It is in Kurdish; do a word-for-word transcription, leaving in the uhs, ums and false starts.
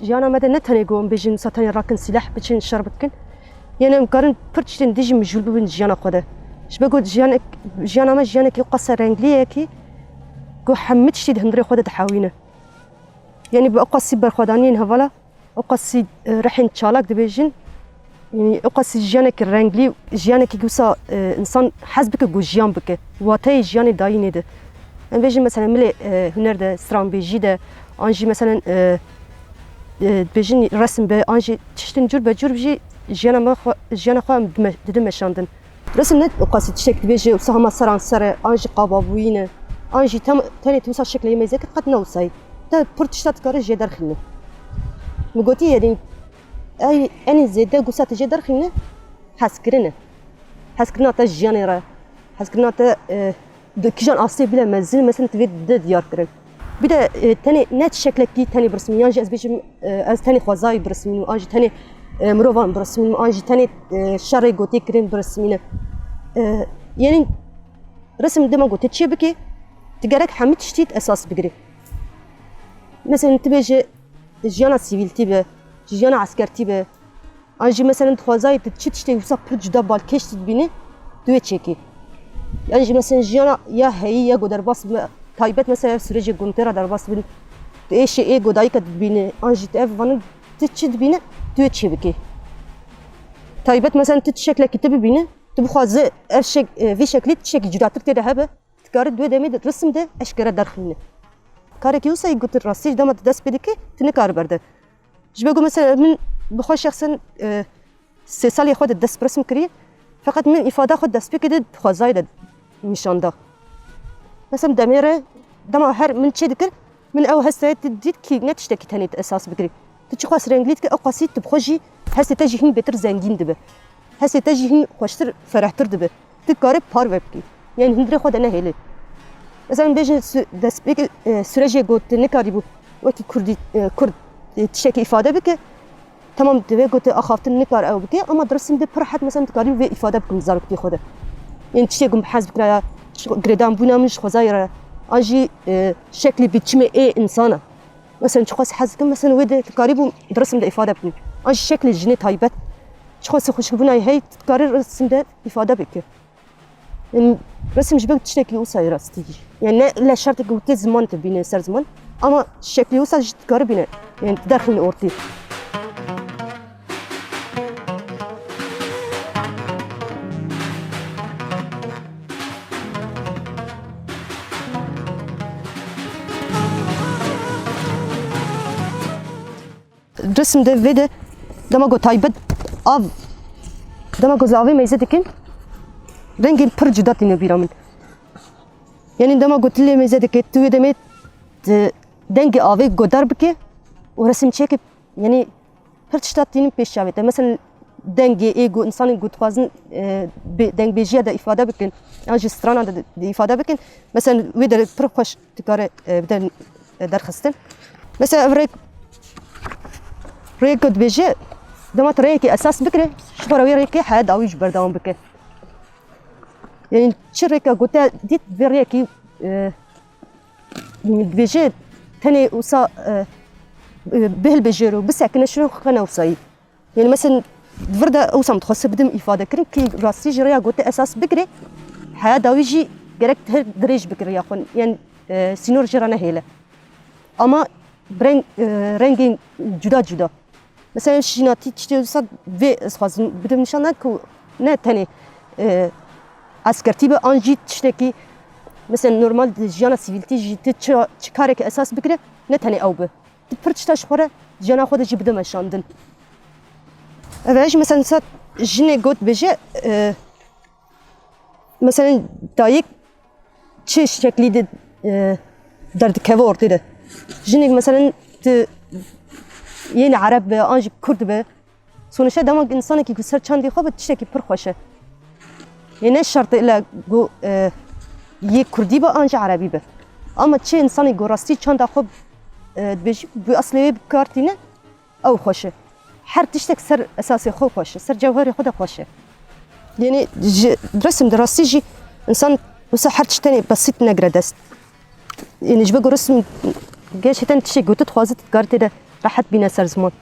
Jiyana me de ne tenê ku em bêjin wisa tenê rakin sîleh biçin şer bikin. Yanî em karin pir tiştên dijî mijûl bibin jiyana xwe de. Ji ber ku jiyanek, jiyana me jiyanekî qasa renglî ye kî ku hemî tiştî di hundirê xwe de dihewîne. Yanî bi ew qasî berxwedaniyên hevala, ew qasî, e, rihên çalak dibêjin. Yanî ew qasî jiyanekî renglî, jiyanekî wisa, e, însan hez bike ku jiyan bike. Wateyê jiyanê dayînê de. Em bêjin mesela milê, e, huner de, stranbêjî de, an jî mesela, e, e, dibêjin resim be, an jî tiştin cur be cur jî jiyana me xwe, jiyana xwe em dime-, didin meşandin. Resim ne qasî tiştek dibêje wisa hema seran ser e, an jî qababûyî ne, an jî tem-, tenê tu wisa şekleyê meyze kir qet ne wisa ye. Te pir tişta dikare jê derxîne. Min gotî yerî, ey, enî zêde gusa tu jê derxîne, hezkirin e. Hezkirina te ji jiyanê re, hezkirina te, e, di kîjan astê bile mezin, mesela tu vê de diyar kirin. Bir de, e, tenê ne şeklekî tenê birismî, yan jî ez bêjim, e, ez tenê xwezayê birismînim, an jî tenê, e, mirovan birismînim, an jî tenê, e, şerê gotê kirin birismîne. E, yanî resim dema gotê çê bike, tu gerek hemî tiştî esas bigirî. Mesela tu bêje jiyana sivîltî be, jiyana eskertî be, an jî mesela dixwazayê tu çi tiştê wisa pir cuda balkêş tu dibînî, tu wê çêkî. Yan jî mesela jiyana ya heyî ya ku derbas bibe, taybet mesela ev sûrecê gund tê re derbas dibin, tu êşê ê godayîka tu dibînî, an jî tu ev vanin tu çi dibînî, tu wê çê bikî. Taybet mesela tu şeklekî tu bibînî, tu bixwazî ev şek-, e, vî şeklî tiştekî cudatir tê de hebe, tu karî di wê demê de resim de eşkere derxînî. Karekî wisa yê gotin rastî ji dema tu dest pê dikî, tu nikarî berde. Ji ber ku mesela min bi xwe şexsen, e, sê salê xwe de dest bi resim kirî. Feqet min îfada xwe destpêkê de di xwezayê de nîşan da. Mesela demê re dema her min çê dikir, min ew hestê dît kî ne tiştekî tenê tu esas bigirî. Tu çiqas renglî dikî, ew qasî tu bi xwe jî hestê te jî hîn bêtir zengîn dibe. Hestê te jî hîn xweştir, ferehtir dibe. Tu dikarî parve bikî. Yanî hundirê xwe de nehêlî. Mesela bêjin su-, destpêkê, e, sûrecê got tu nikarîbû wekî kurdî, e, kurd, e, tiştekî îfade bike. Temam divê got tu axaftin nikar ew bike, ama di resim de pir rehet mesela dikarî vê îfade bikim zaroktî xwe de. Yanî tiştê ku min hez bikira ya, ji girêdan bûna min ji xwezayê re. An jî, e, şeklî biçimê ê insana. Mesela çiqas hez dikim, mesela wê de dikarîbû di resim de îfade bikim. An jî şeklê jinê taybet. Çiqas xweşikbûna hey dikarî resim de îfade bike. Yanî resim ji ber tiştekî wisa ye rastî jî. Yanî ne le şertê ku tu ziman tu bîne ser ziman, ama şeklî wisa jî dikare bîne. Yanî tu derxîne ortê. Resim de vê de dema ku taybet av, dema ku lavê meyze dikin, rengên pir cuda tîne bîra min. Yanî dema ku tu lê meyze dike, tu wê demê, tu dengê avê godar bike û resim çêke, yanî pir tişta tînin pêş çavê te. Mesela dengê ê ku insanên ku dixwazin, e, bi dengbêjiya de îfade bikin, yan jî strana de, de îfade bikin. Mesela wê de pir xweş dikare, e, bide, e, derxistin. Mesela ev rêk, rêk ku dibêje, dema tu rêyekê esas bikire, ji xwe re wê rêkê heya dawî jî berdewam bike. Yanî çi rêka ku te dît vê rêyekî, e, dibêje tenê wisa, e, e, bihilbijêre û bisekine şino xwe ne wisa yî. Yanî mesela di vir de wisa min dixwest bidim îfade kirin kî rastî ji rêya gote esas bigire, heya dawî jî gerek her dirêj bigire ya xwe, yanî, e, sînor jê re nehêle. Ama bi reng, e, rengên cuda cuda. Mesela şînatî tiştê wisa vê ez xwazim bidim nîşan da ku ne tenê, e, eskertî be an jî tiştekî, mesela normal di jiyana sivîltî jî tu çi, çi kareke esas bigire, ne tenê ew be. Tu pir tişta ji xwe re jiyana xwe de jî bide meşandin. Ev e jî mesela sa jinê got bêje, e, mesela dayik çi şeklî de, e, derdikeve ortê de. Jinek mesela tu yên Ereb be, an jî Kurd be, Sonuçta dema insanekî ku ser çandê xwe be tiştekî pir xweş e. Yê ne şert e illa ku, e, yê kurdî be an jî erebî be. Ama çi insanê ku rastî çanda xwe, e, dibêjî bi eslê wê bi kar tîne, ew xweş e. Her tiştek ser esasê xwe xweş e, ser cewherê xwe de xweş e. Yanî ji resim de rastî jî insan wisa her tişt tenê besît negire dest. Yanî ji ber ku resim gerçekten tiştek ku tu dixwazî tu dikarî tê de rehet bîne ser ziman.